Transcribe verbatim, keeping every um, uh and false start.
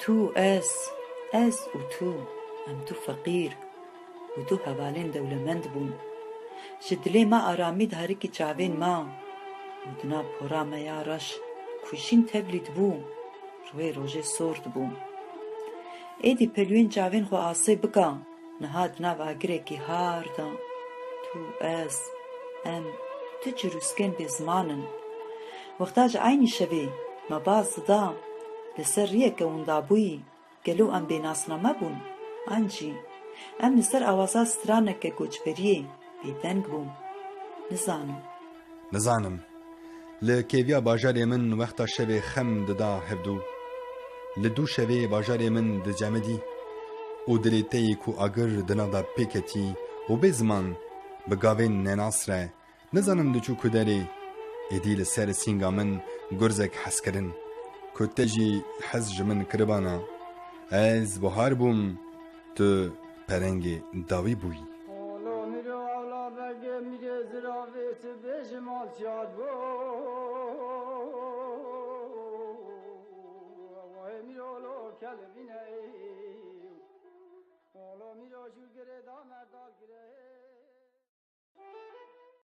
Tu, ez, ez û tu, em du feqîr û du hevalên dewlemend bûn. Ji dilê me aramî diherikî çavên me û di nav pora me ya reş ku şîn tevlî dibû, rûyê rojê sor dibû. Êdî pelûyên çavên xwe asê bike, niha di nav agirekî har de tu, ez, em, tu çirûskên bêziman in. Wexta ji eynî şevê me baz dida, li ser riyeke winda bûyî, gelo em bênasname bûn? An jî em li ser awaza straneke koçberiyê bêdeng bûn? Nizanim. Nizanim. Li kêviya bajarê min wexta şevê xem dida hevdû. Li dû şevê bajarê min dicemidî û dilê te yê ku agir di nav de pêketî û bê ziman bi gavên nenas re, nizanim diçû ku derê, êdî li ser sînga min gurzek hez kirin. Ku te jî hez ji min kiribana, ez buhar bûm, tu perengê dawî bûyî. Olo mîro ewla begê mîrê ziravê, tu bêjim alçiyat bû. Wahê mîro lo kelbîne ey. Olo mîro jû girê da merda girê.